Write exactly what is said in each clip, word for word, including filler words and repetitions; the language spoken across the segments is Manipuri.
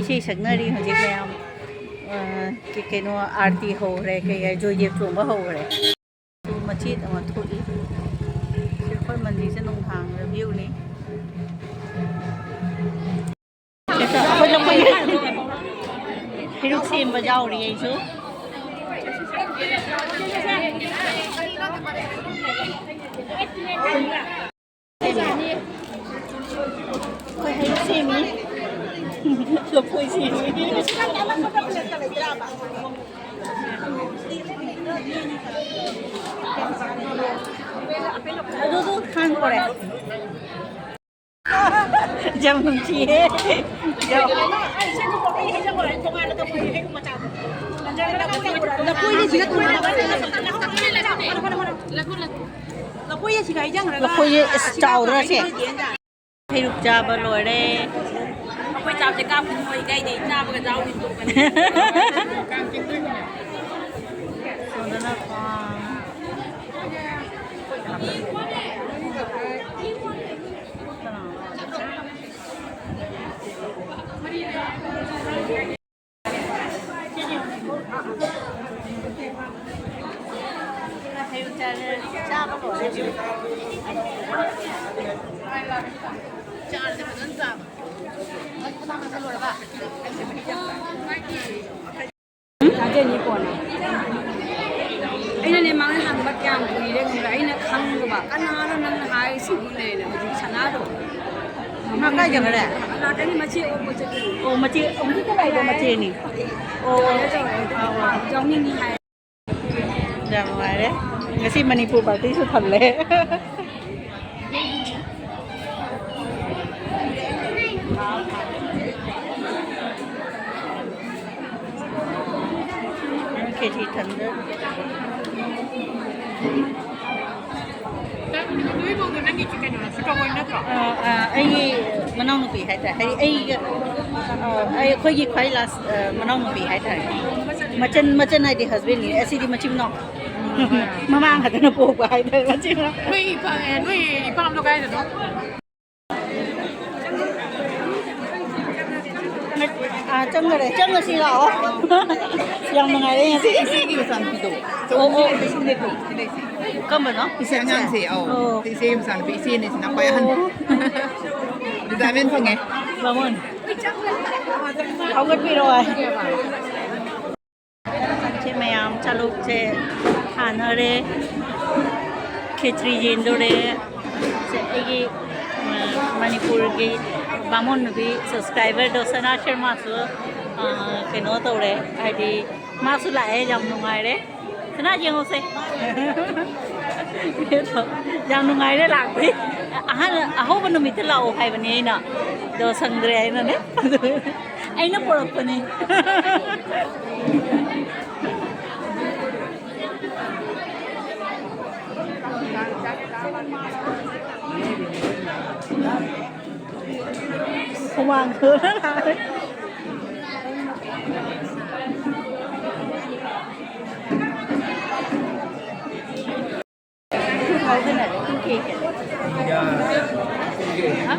ꯏꯁꯩ ꯁꯛꯅꯔꯤ ꯍꯧꯖꯤꯛ ꯃꯌꯥꯝ꯫ ꯑ, ꯀ-, ꯀꯩꯅꯣ, ꯑꯥꯔꯇꯤ ꯍꯧꯈ꯭ꯔꯦ, ꯀꯩ ꯍꯥꯏ, ꯖꯣꯏꯗꯦꯕ ꯆꯣꯡꯕ ꯍꯧꯈ꯭ꯔꯦ꯫ ꯑꯗꯨ ꯃꯆꯦꯠ ꯑꯃ ꯊꯣꯛꯏ꯫ ꯁꯤ ꯑꯩꯈꯣꯏ ꯃꯟꯗꯤꯔꯁꯦ ꯅꯨꯡꯗꯥꯡꯗ ꯚ꯭ꯌꯨꯅꯤ꯫ ꯑꯩꯈꯣꯏ ꯂꯐꯣꯏ ꯍꯩꯔꯨꯛ ꯁꯦꯝꯕ ꯌꯥꯎꯔꯤ ꯑꯩꯁꯨ꯫ ꯑꯩꯈꯣꯏ ꯍꯩꯔꯨꯛ ꯁꯦꯝꯃꯤ꯫ ꯂꯐꯣꯏ ꯁꯦꯝꯃꯤ꯫ ꯑꯗꯨꯗꯨ ꯈꯥꯡ ꯄꯣꯔꯦ꯫ ꯌꯥꯝ ꯅꯨꯡꯁꯤꯌꯦ꯫ ꯌꯥꯝ ꯂꯐꯣꯏꯁꯦ ꯁꯤꯗ ꯊꯝꯃꯣ꯫ ꯂꯐꯣꯏꯁꯦ ꯏꯁ ꯆꯥꯎꯗ꯭ꯔꯣ ꯁꯦ? ꯍꯩꯔꯨꯛ ꯆꯥꯕ ꯂꯣꯏꯔꯦ꯫ ꯑꯩꯈꯣꯏ ꯆꯥꯕꯁꯦ ꯀꯥꯞꯄ ꯃꯣꯏ ꯏꯀꯥꯏꯗꯩ ꯆꯥꯕꯒ ꯆꯥꯎ ꯇꯣꯛꯄꯅꯤ꯫ ꯁꯣꯝꯗꯅ ꯄꯥꯟ꯫ ꯆꯥꯖꯅꯤ ꯀꯣꯟꯅ꯫ ꯑꯩꯅꯅꯦ ꯃꯥꯅ ꯍꯪꯕ ꯀꯌꯥꯝ ꯀꯨꯏꯔꯦ ꯈꯪꯕ꯭ꯔꯥ? ꯑꯩꯅ ꯈꯪꯗꯕ꯫ ꯀꯅꯥꯅꯣ ꯅꯪꯅ ꯍꯥꯏꯔꯤꯁꯤꯕꯨꯅꯦꯅ ꯍꯧꯖꯤꯛ ꯁꯅꯥꯗꯣ꯫ ꯃꯥ ꯀꯥꯏ ꯆꯠꯈ꯭ꯔꯦ? ꯂꯥꯛꯀꯅꯤ, ꯃꯆꯦ ꯑꯣꯛꯄ ꯆꯠꯈꯤꯅꯤ꯫ ꯑꯣ, ꯃꯆꯦ, ꯍꯧꯖꯤꯛꯇ ꯂꯥꯛꯏꯕ ꯃꯆꯦꯅꯤ꯫ ꯑꯣ꯫ ꯇꯧꯔꯦ, ꯇꯧꯔꯦ꯫ ꯑꯥ, ꯑꯥ꯫ ꯌꯥꯎꯅꯤꯡꯉꯤ ꯍꯥꯏ꯫ ꯌꯥꯝ ꯅꯨꯡꯉꯥꯏꯔꯦ꯫ ꯉꯁꯤ ꯃꯅꯤꯄꯨꯔ ꯄꯥꯔꯇꯤꯁꯨ ꯊꯜꯂꯦ꯫ ꯀꯦꯖꯤ ꯊꯟꯗꯣꯏꯅꯤ꯫ ꯅꯣꯏꯕꯨ ꯅꯪꯒꯤ ꯀꯩꯅꯣ ꯁꯨꯇꯣ ꯍꯣꯏ ꯅꯠꯇ꯭ꯔꯣ? ꯑ, ꯑ, ꯑꯩꯒꯤ ꯃꯅꯥꯎꯅꯨꯄꯤ ꯍꯥꯏꯇꯥꯔꯦ꯫ ꯍꯥꯏꯗꯤ ꯑꯩꯒ, ꯑ, ꯑꯩ, ꯑꯩꯈꯣꯏꯒꯤ ꯈ꯭ꯋꯥꯏ ꯂꯥꯁ, ꯑ, ꯃꯅꯥꯎꯅꯨꯄꯤ ꯍꯥꯏꯇꯥꯔꯦ꯫ ꯃꯆꯟ, ꯃꯆꯟ ꯍꯥꯏꯗꯤ ꯍꯁꯕꯦꯟꯒꯤ꯫ ꯑꯁꯤꯗꯤ ꯃꯆꯤꯟ ꯃꯅꯥꯎ꯫ ꯃꯃꯥꯡ ꯈꯛꯇꯅ ꯄꯣꯛꯄ ꯍꯥꯏꯇꯥꯔꯦ, ꯃꯆꯤꯟ ꯃꯅꯥꯎ꯫ ꯅꯣꯏ ꯏꯄꯥ-, ꯑꯦ, ꯅꯣꯏ ꯏꯄꯥꯝꯗꯣ ꯀꯥꯏꯗꯅꯣ? ꯑꯥ, ꯆꯪꯈꯔꯦ꯫ ꯆꯪꯉꯁꯤ ꯂꯥꯛꯑꯣ꯫ ꯌꯥꯝ ꯅꯨꯡꯉꯥꯏꯔꯦ ꯉꯁꯤ꯫ ꯏꯆꯦꯒꯤ ꯃꯆꯥꯅꯨꯄꯤꯗꯣ꯫ ꯑꯣ, ꯑꯣ꯫ ꯀꯔꯝꯕꯅꯣ? ꯏꯆꯦ ꯑꯉꯥꯡꯁꯦ, ꯑꯧ꯫ ꯑꯣ꯫ ꯏꯆꯦ ꯃꯆꯥꯅꯨꯄꯤ, ꯏꯆꯦꯅꯦ ꯁꯤꯅ ꯈ꯭ꯋꯥꯏ ꯑꯍꯟ꯫ ꯑꯣ꯫ ꯚꯤꯇꯥꯃꯤꯟ ꯐꯪꯉꯦ꯫ ꯕꯥꯃꯣꯟ꯫ ꯍꯧꯒꯠꯄꯤꯔꯣ ꯍꯥꯏ꯫ ꯁꯤ ꯃꯌꯥꯝ ꯆꯥꯂꯨꯛꯁꯦ ꯊꯥꯅꯔꯦ, ꯈꯦꯆ꯭ꯔꯤ ꯌꯦꯟꯗꯣꯔꯦ꯫ ꯁꯦ ꯑꯩꯒꯤ, ꯑ, ꯃꯅꯤꯄꯨꯔꯒꯤ ꯕꯥꯃꯣꯟ ꯅꯨꯄꯤ subscriberꯗꯣ ꯁꯅꯥ ꯁꯔꯃꯁꯨ, ꯑ, ꯀꯩꯅꯣ ꯇꯧꯔꯦ, ꯍꯥꯏꯗꯤ ꯃꯥꯁꯨ ꯂꯥꯛꯑꯦ, ꯌꯥꯝ ꯅꯨꯡꯉꯥꯏꯔꯦ꯫ ꯁꯅꯥ ꯌꯦꯡꯉꯨꯁꯦ꯫ ꯌꯥꯝ ꯅꯨꯡꯉꯥꯏꯔꯦ ꯂꯥꯛꯄꯩ꯫ ꯑꯍꯥꯟ-, ꯑꯍꯧꯕ ꯅꯨꯃꯤꯠꯇ ꯂꯥꯛꯑꯣ ꯍꯥꯏꯕꯅꯦ ꯑꯩꯅ, ꯑꯗꯣ ꯁꯪꯗ꯭ꯔꯦ ꯍꯥꯏꯅꯅꯦ꯫ ꯑꯩꯅ ꯄꯨꯔꯛꯄꯅꯦ꯫ ꯍꯨꯃꯥꯡ ꯊꯣꯛꯑꯒ ꯂꯥꯛꯑꯦ꯫ Two thousand ꯅꯠꯇꯦ, two K ꯀꯩꯅꯣ꯫ ꯍꯥ?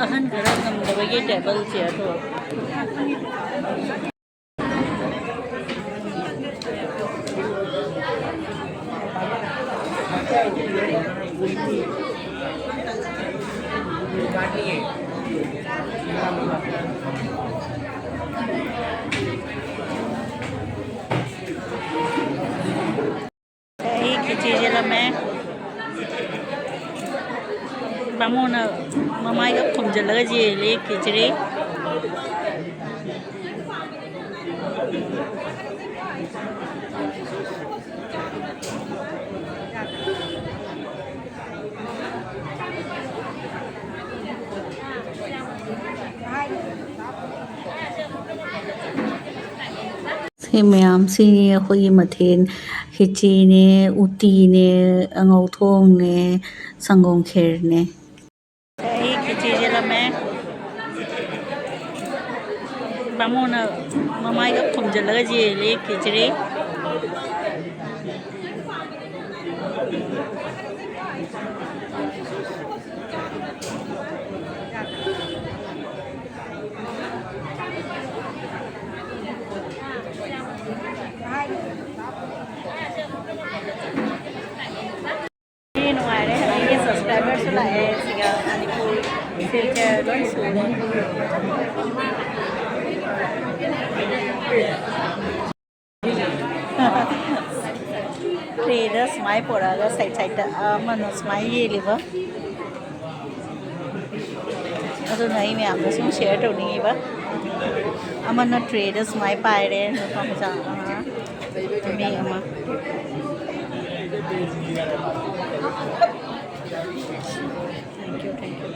ꯑꯍꯟ ꯈꯔ ꯉꯝꯗꯕꯒꯤ table chair ꯗꯣ꯫ ꯑꯩ ꯈꯦꯆꯤ ꯌꯦꯜꯂꯝꯃꯦ꯫ ꯕꯥꯃꯣꯟꯅ ꯃꯃꯥꯏꯒ ꯈꯨꯝꯖꯤꯜꯂꯒ ꯌꯦꯜꯂꯤ ꯈꯦꯆ꯭ꯔꯤ꯫ ꯁꯤ ꯃꯌꯥꯝꯁꯤꯅꯤ ꯑꯩꯈꯣꯏꯒꯤ ꯃꯊꯦꯜ, ꯈꯦꯆꯤꯅꯦ, ꯎꯇꯤꯅꯦ, ꯑꯉꯧ ꯊꯣꯡꯅꯦ, ꯁꯪꯒꯣꯝ ꯈꯦꯔꯅꯦ꯫ ꯑꯩ ꯈꯦꯆꯤ ꯌꯦꯜꯂꯝꯃꯦ꯫ ꯕꯥꯃꯣꯟꯅ ꯃꯃꯥꯏꯒ ꯈꯨꯝꯖꯤꯜꯂꯒ ꯌꯦꯜꯂꯤ ꯈꯦꯆ꯭ꯔꯤ꯫ ꯅꯨꯡꯉꯥꯏꯔꯦ꯫ ꯑꯩꯒꯤ subscriberꯁꯨ ꯂꯥꯛꯑꯦ ꯁꯤꯒ, ꯃꯅꯤꯄꯨꯔ ꯁꯤꯜꯆꯔ ꯂꯣꯏ ꯁꯨꯔꯦ꯫ Trayꯗ ꯁꯨꯃꯥꯏ ꯄꯣꯔꯛꯑꯒ side sideꯇ ꯑꯃꯅ ꯁꯨꯃꯥꯏ ꯌꯦꯜꯂꯤꯕ꯫ ꯑꯗꯨꯅ ꯑꯩ ꯃꯌꯥꯝꯗ ꯁꯨꯝ share ꯇꯧꯅꯤꯡꯉꯤꯕ꯫ ꯑꯃꯅ trayꯗ ꯁꯨꯃꯥꯏ ꯄꯥꯏꯔꯦ, ꯂꯨꯄꯥ ꯃꯆꯥ ꯑꯃ, ꯃꯤ ꯑꯃ꯫ Thank you, thank you꯫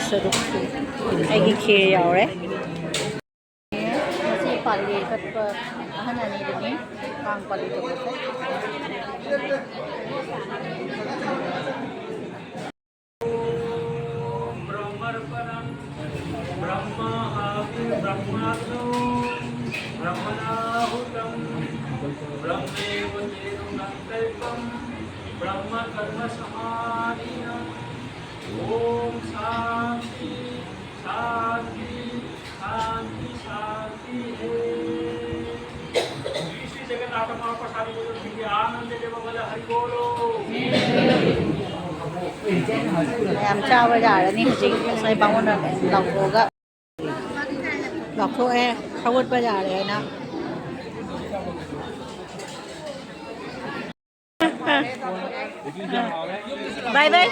ꯁꯔꯨꯛꯁꯨ ꯑꯩꯒꯤ ꯈꯦꯔ ꯌꯥꯎꯔꯦ꯫ ꯉꯁꯤ ꯄꯥꯜꯂꯤ ꯀꯠꯄ ꯑꯍꯟ ꯑꯅꯤꯗꯨꯅꯤ ꯀꯥꯡ ꯄꯥꯜꯂꯤ ꯇꯧꯕꯁꯦ꯫ ॐ ब्रह्मर्पणं ब्रह्माहापि ब्रह्माग्नो ब्रह्मणाहुतं ब्रह्मेव तेन गन्तव्यं ब्रह्मकर्मसमाधिना। ॐ शान्ति शान्ति शान्ति शान्ति हे। श्री श्री जगन्नाथ महाप्रसाद भोजन कीजिए, आनंद देव बोले हरि बोलो। ꯃꯌꯥꯝ ꯆꯥꯕ ꯌꯥꯔꯅꯤ ꯍꯧꯖꯤꯛ꯫ ꯉꯁꯥꯏ ꯕꯥꯃꯣꯟꯅ ꯂꯥꯎꯊꯣꯛꯑꯒ, ꯂꯥꯎꯊꯣꯛꯑꯦ, ꯍꯧꯒꯠꯄ ꯌꯥꯔꯦ ꯍꯥꯏꯅ꯫ Bye bye.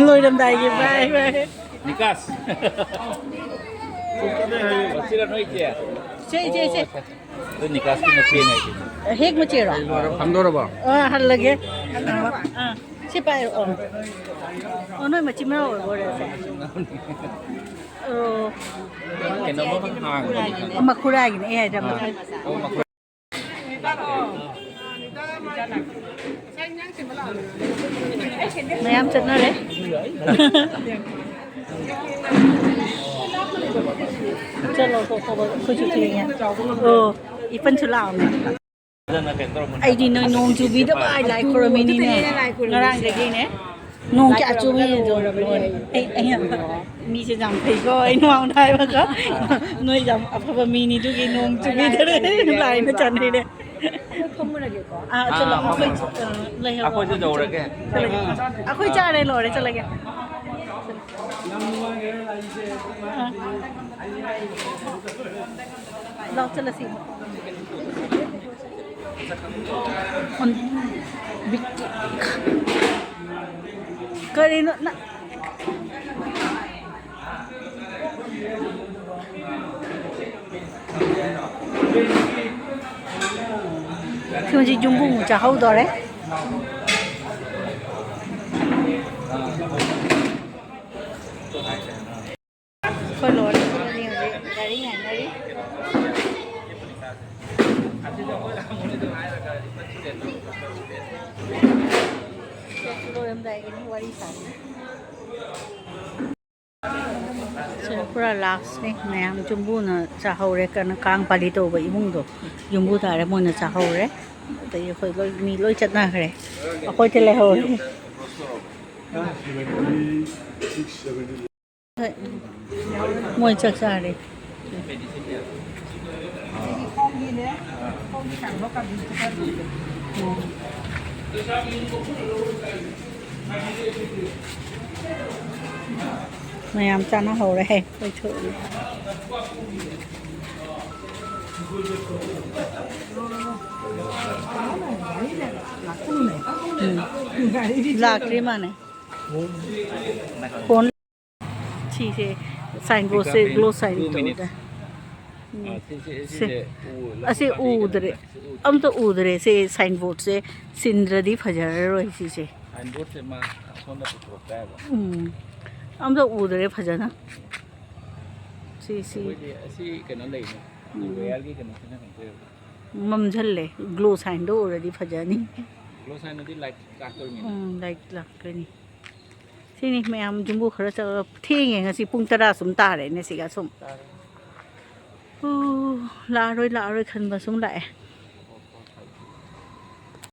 ꯂꯣꯏꯔꯝꯗꯥꯏꯒꯤ bye bye꯫ ꯅꯤꯀꯥꯁ꯫ ꯁꯤꯔ ꯅꯣꯏ ꯏꯆꯦ? ꯁꯦ, ꯏꯆꯦ, ꯏꯆꯦ꯫ ꯑꯗꯨ ꯅꯤꯀꯥꯁꯀꯤ ꯃꯆꯦꯅꯦ ꯑꯩꯁꯦ꯫ ꯍꯦꯛ ꯃꯆꯦꯔꯣ? ꯐꯪꯗꯧꯔꯕꯣ? ꯑꯥ, ꯍꯜꯂꯒꯦ꯫ ꯑꯥ꯫ ꯁꯤ ꯄꯥꯏꯔꯛꯑꯣ꯫ ꯑꯣ, ꯅꯣꯏ ꯃꯆꯤꯟ ꯃꯅꯥꯎ ꯑꯣꯏꯕ ꯑꯣꯏꯔꯦ ꯁꯦ꯫ ꯑꯣ꯫ ꯀꯩꯅꯣꯝꯃ ꯍꯥꯡꯕꯅꯤ꯫ ꯃꯈꯨꯔꯥꯒꯤꯅꯦ ꯑꯩ ꯍꯥꯏꯗ꯭ꯔꯥ? ꯑꯥ꯫ ꯑꯣ, ꯃꯈꯨꯔꯥ꯫ ꯃꯌꯥꯝ ꯆꯠꯅꯔꯦ꯫ ꯆꯠꯂꯣ, ꯇꯣꯛ, ꯇꯣꯛ, ꯑꯩꯈꯣꯏꯁꯨ ꯊꯦꯡꯉꯦ꯫ ꯑꯣ, ꯏꯄꯟꯁꯨ ꯂꯥꯛꯑꯝꯃꯦ꯫ ꯑꯩꯗꯤ ꯅꯣꯏ ꯅꯣꯡ ꯆꯨꯕꯤꯗꯕ ꯍꯥꯏ ꯂꯥꯏ ꯈꯨꯔꯝꯃꯤꯅꯤꯅꯦ꯫ ꯑꯗꯨꯅꯦ ꯂꯥꯏ ꯈꯨꯔꯝꯃꯤꯁꯦ꯫ ꯉꯔꯥꯡꯗꯒꯤꯅꯦ꯫ ꯅꯣꯡ ꯀꯌꯥ ꯆꯨꯕꯤ? ꯑꯩ, ꯑꯩ ꯌꯥꯝ ꯐ-, ꯃꯤꯁꯦ ꯌꯥꯝ ꯐꯩꯀꯣ꯫ ꯑꯩ ꯅꯃꯥꯡꯗ ꯍꯥꯏꯕꯒ ꯅꯣꯏ ꯌꯥꯝ ꯑꯐꯕ ꯃꯤꯅꯤ, ꯑꯗꯨꯒꯤ ꯅꯣꯡ ꯆꯨꯕꯤꯗꯔꯦ꯫ ꯂꯥꯏꯅ ꯆꯥꯟꯕꯤꯔꯦ꯫ ꯑꯥ, ꯆꯠꯂꯣ, ꯑꯥ, ꯑꯩꯈꯣꯏ, ꯑꯥ, ꯂꯩꯍꯧꯔꯣ꯫ ꯑꯩꯈꯣꯏꯁꯨ ꯌꯧꯔꯒꯦ꯫ ꯆꯠꯂꯒꯦ꯫ ꯑꯩꯈꯣꯏ ꯆꯥꯔꯦ, ꯂꯣꯏꯔꯦ, ꯆꯠꯂꯒꯦ꯫ ꯑꯥ꯫ ꯂꯥꯎ ꯆꯠꯂꯁꯤ꯫ ꯑꯣꯟ-, ꯕꯤꯛ-, ꯀꯔꯤꯅꯣ ꯅ-, ꯁꯤ ꯍꯧꯖꯤꯛ ꯌꯨꯝꯕꯨ ꯑꯃꯨꯛ ꯆꯥꯍꯧꯗꯣꯔꯦ꯫ ꯑꯩꯈꯣꯏ ꯂꯣꯏꯔꯦ, ꯆꯠꯂꯅꯤ ꯍꯧꯖꯤꯛ꯫ ꯒꯥꯔꯤ ꯉꯥꯏꯅꯔꯤ꯫ ꯂꯣꯏꯔꯝꯗꯥꯏꯒꯤꯅꯤ ꯋꯥꯔꯤ ꯁꯥꯔꯤ꯫ ꯁꯦ, ꯄꯨꯔꯥ ꯂꯥꯁꯅꯦ꯫ ꯃꯌꯥꯝ ꯌꯨꯝꯕꯨꯅ ꯆꯥꯍꯧꯔꯦ꯫ ꯀꯩꯅꯣ, ꯀꯥꯡ ꯄꯥꯂꯤ ꯇꯧꯕ ꯏꯃꯨꯡꯗꯣ, ꯌꯨꯝꯕꯨ ꯇꯥꯔꯦ, ꯃꯣꯏꯅ ꯆꯥꯍꯧꯔꯦ꯫ ꯑꯗꯒꯤ ꯑꯩꯈꯣꯏ ꯂꯣꯏ, ꯃꯤ ꯂꯣꯏ ꯆꯠꯅꯈ꯭ꯔꯦ꯫ ꯑꯩꯈꯣꯏꯗ ꯂꯩꯍꯧꯔꯦ꯫ ꯍꯣꯏ꯫ ꯃꯣꯏ ꯆꯥꯛ ꯆꯥꯔꯦ꯫ ꯃꯌꯥꯝ ꯆꯥꯅꯍꯧꯔꯦ ꯍꯦ꯫ ꯂꯣꯏꯊꯣꯛꯑꯦ꯫ ꯎꯝ꯫ ꯂꯥꯛꯇ꯭ꯔꯤ ꯃꯥꯅꯦ꯫ ꯐꯣꯟ ꯁꯤꯁꯦ ꯁꯥꯏꯟ ꯕꯣꯔꯗꯁꯦ ꯒ꯭ꯂꯣ ꯁꯥꯏꯟ ꯇꯧꯗ꯫ ꯎꯝ꯫ ꯑꯥ, ꯁꯤ, ꯁꯤ, ꯁꯦ꯫ ꯁꯤꯁꯦ ꯎ-, ꯑꯁꯤ ꯎꯗ꯭ꯔꯦ꯫ ꯑꯝꯇ ꯎꯗ꯭ꯔꯦ꯫ ꯁꯤ ꯁꯥꯏꯟ ꯕꯣꯔꯗꯁꯦ ꯁꯤꯟꯗ꯭ꯔꯗꯤ ꯐꯖꯔꯔꯣꯏ ꯁꯤꯁꯦ꯫ ꯁꯥꯏꯟꯕꯣꯔꯗꯁꯦ ꯃꯥ ꯑꯁꯣꯝꯗ ꯄꯨꯊꯣꯔꯛꯇꯦ ꯍꯥꯏꯕ꯫ ꯎꯝ, ꯑꯝꯇ ꯎꯗ꯭ꯔꯦ ꯐꯖꯅ꯫ ꯁꯤ ꯁꯤ ꯑꯩꯈꯣꯏꯗꯤ ꯑꯁꯤ ꯀꯩꯅꯣ ꯂꯩꯅꯦ, ꯎꯝ꯫ ꯔꯣꯌꯦꯜꯒꯤ ꯀꯩꯅꯣꯁꯤꯅ ꯀꯩꯅꯣ ꯇꯧꯋꯦꯕ꯫ ꯃꯝꯁꯤꯜꯂꯦ꯫ ꯒ꯭ꯂꯣ ꯁꯥꯏꯟꯗꯣ ꯎꯔꯗꯤ ꯐꯖꯅꯤ꯫ ꯒ꯭ꯂꯣ ꯁꯥꯏꯟꯗꯗꯤ ꯂꯥꯏꯠ ꯂꯥꯛꯇꯧꯔꯤꯃꯤꯅ꯫ ꯎꯝ, ꯂꯥꯏꯠ ꯂꯥꯛꯇꯣꯏꯅꯤ꯫ ꯁꯤꯅꯤ ꯃꯌꯥꯝ ꯖꯨꯝꯕꯨ ꯈꯔ ꯆꯠꯂꯒ ꯊꯦꯡꯉꯦ ꯉꯁꯤ, ꯄꯨꯡ ꯇꯔꯥ ꯁꯨꯝ ꯇꯥꯔꯦꯅꯦ ꯁꯤꯒ ꯁꯨꯝ꯫ ꯇꯥꯔꯦ꯫ ꯑꯣ, ꯂꯥꯛꯑꯔꯣꯏ ꯂꯥꯛꯑꯔꯣꯏ ꯈꯟꯕ ꯁꯨꯝ ꯂꯥꯛꯑꯦ꯫